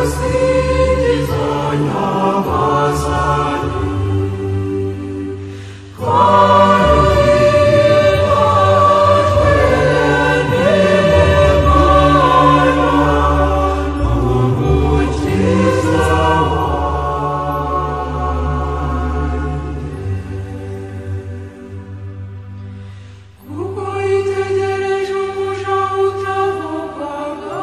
urasingiza Nyagasani, kandi uhimbajwe n'Imana n'Umukiza wanjye. Kuko yitegereje umuja utavugaga,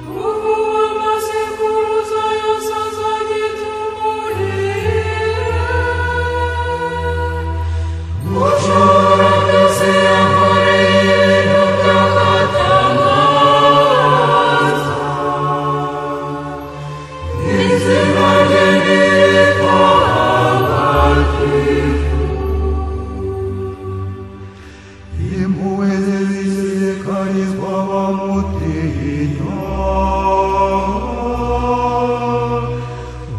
kuva amasekuruza yose azagita umuhire. Ushobora byose yankoreye ibintu by'agatangaza, izina rye ni ritagatifu. Impuhwe ze zishishikarizwa abamutinya,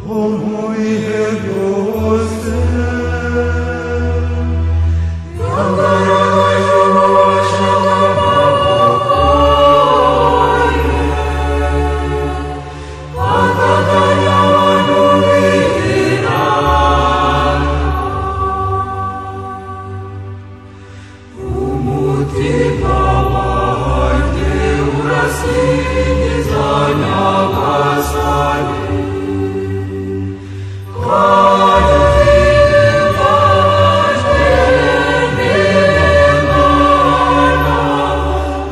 bo mu bihe byose. Yagaragaje ububasha bw'amaboko ye, atatanya abantu b'irata. Umutima wanjye urasingiza Nyagasani, kandi uhimbajwe n'Imana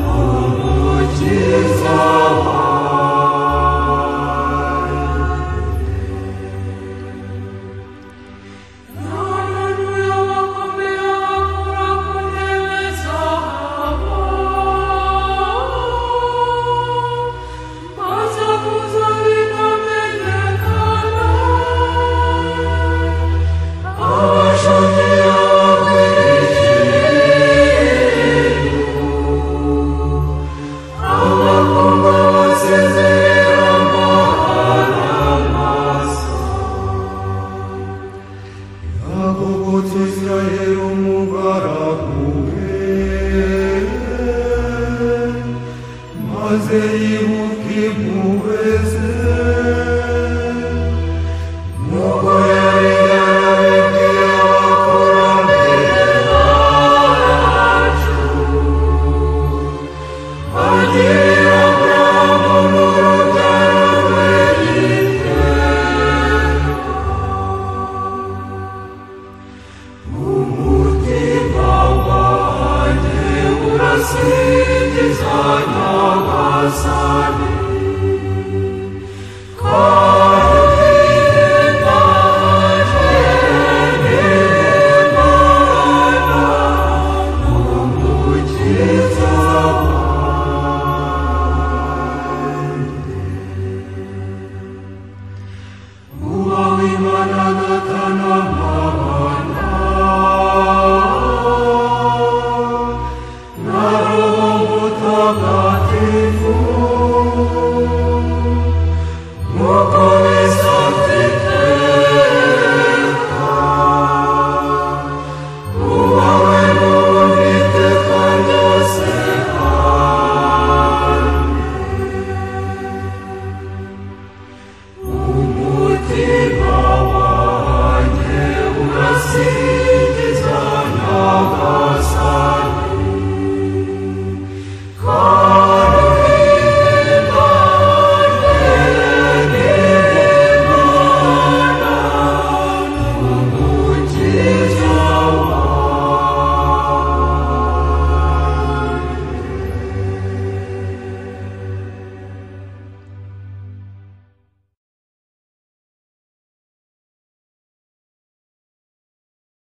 n'Umukiza wanjye. Haleluya, abakomeye abakura ku ntebe zabo, basakuza bikamenyekana, abashonji abagwiriye, abakungu basezerera amahara. Yagobotse Israheli umugaragu we, maze yibuka impuhwe ze. Nuko yari yarabibwiye abakurambere bacu, agirira Aburahamu n'urubyaro rwe iteka. Umutima wanjye urasingiza Nyagasani, kandi uhimbajwe n'Imana n'Umukiza wanjye. Ubaho Imana Data na Mwana na Roho Mutagatifu.